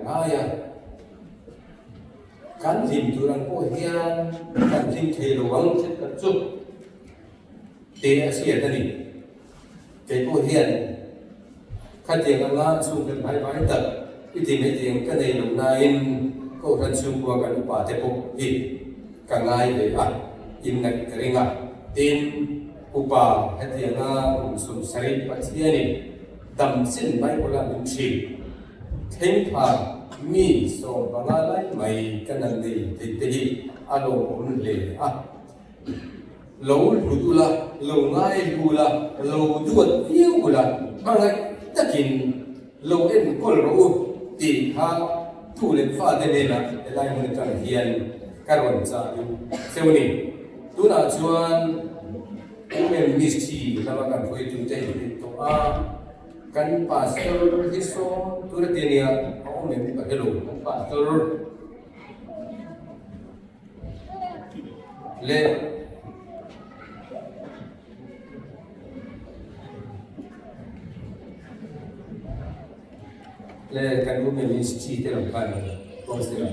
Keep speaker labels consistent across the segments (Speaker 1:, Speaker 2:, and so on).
Speaker 1: ngai a, kan hlim tur ang pawh hian kan hlim thei lo ang thenkhat chu te a hriat a ni. Kei pawh hian khatiang anga chhungkhat vai vai tak i ti mai tiang ka nei lo nain Kohhran chhungkua kan upa te pawh hi ka ngai ve a, inngaih ka ring a. Tin, upa hetianga kum 70 Pathianin dam chin Bible-a min hrilh thleng phar mi 15 lai mai ka nan nei thei te hi a lawmawm hle a. Lo hlut ula, lo ngai hlu la, lo duat viau ula, hmangaih takin lo enkawl rawh u tih kha tu leh fate nena helai hmun atang hian ka rawn chah duh cheu a ni. Tunah chuan UMBC lama kan hruaitute hi hrilh tawh a, kan pastor hi sawn tur a ti ania, a awm em ka hre lo, kan pastor. Le le kan u ministry te lam khan councillor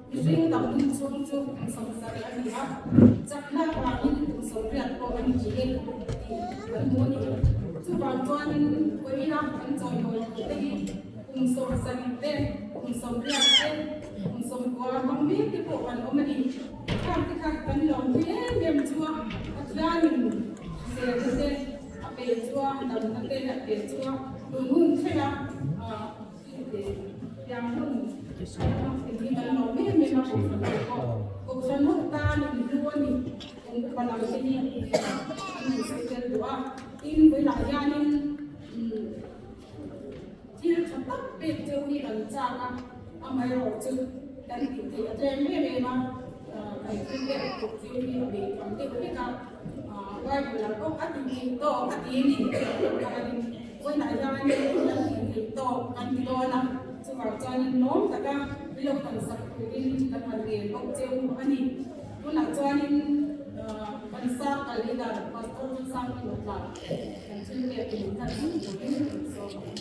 Speaker 2: Mihring dang hun chhung chu kum 70 a ni a, chakna vangin kum 80 pawh a ni e tih kan hmu a ni. Chuvang chuanin vawiina kan chawimawi tur te hi kum 70 te, kum 80 te, kum 90 hmang mek te pawh kan awm a ni. Khang te kha kan lawmpui em em chu a, Pathianin hriselna te a pe chu a, damna te a pe chu a, tun hun thlenga Vawiinah hian kan tih theih tawk kan ti dawn a, chuvang chuanin lawm taka i lo kan sak turin kan han ngen bawk cheu a ni. Tunah chuanin kan circle leader Pastor Lalsangkima tla kan thil pek min than sak turin kan sawm ang.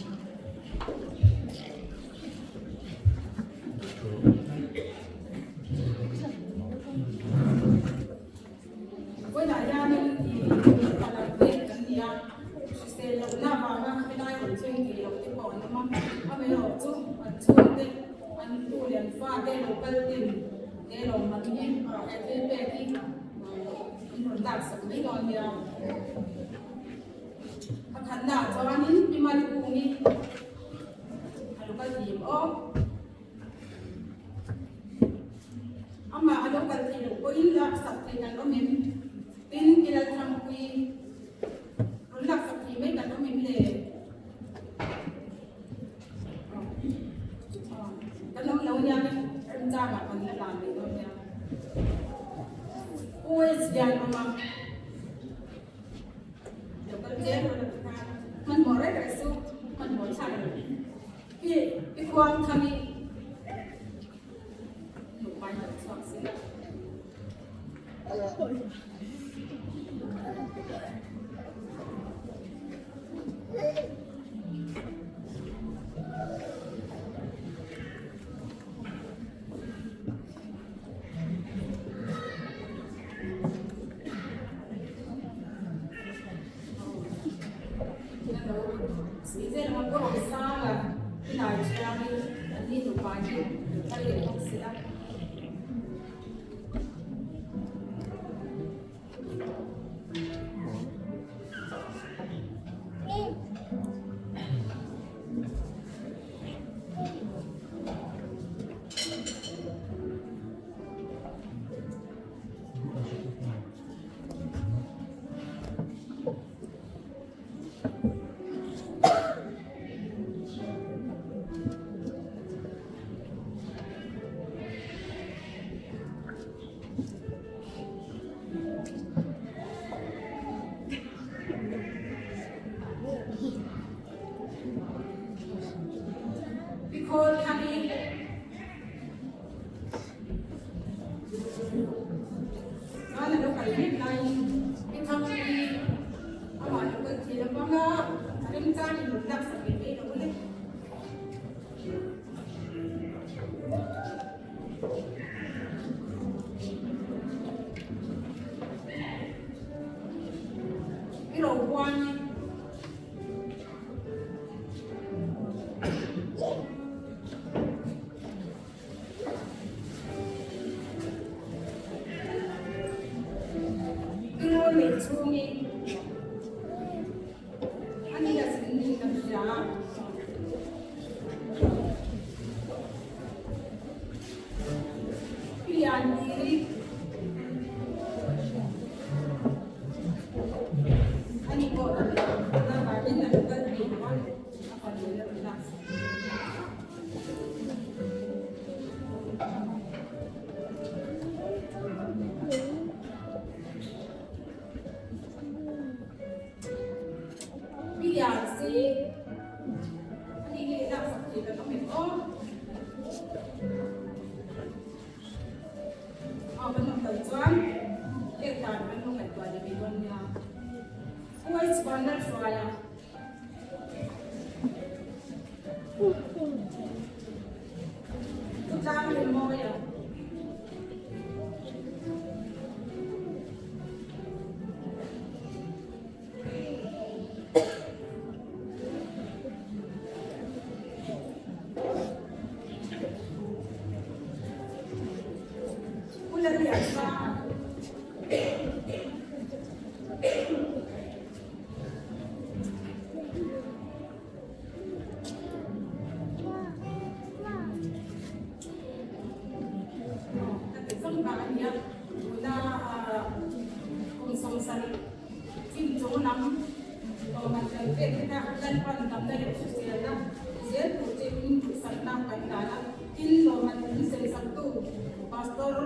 Speaker 2: Vawiinah hianin i palam te kan ni a, hrisel lohna avanga helai rawn thleng thei lo te pawh an awm a, amaherawh chu an chhungte, an tu leh an fate lo kal ten he lawmman hi he thil pek hi an rawn lak sak mai dawn nia. Pakhatnaah chuanin Pi Malkungi a lo kal thei em aw. Amah a lo kal thei loh pawhin laksak thei kan awm em? Tin, i Lalthangpui rawn laksak thei mai kan awm em le? Kan awm lo nia, remchangah kan la lan leh dawn nia. US hian awm a, lo kal zel rawn a ti khan, hmanhmawh reng reng suh, hmanhmawh thlak a ni. I i khuang tham i nupa in lo chhuak si lo. anga remchang in laksak ve mai lo le. I ro huan i. I ngawl nei chhungin a ni a zin ning kan hria. I lian tiri a ni pawh na vangin a lo kal thei lo a, a fanu la rawn lak sak. PRC ani hi laksak thei kan awm em aw? Aw kan awm loh chuan pek dan kan lo ngaihtuah leh mai dawn nia. Khuai chuan Lalhruai a. Khawtlang rinmawi a. Pu Lalliansanga. Pastor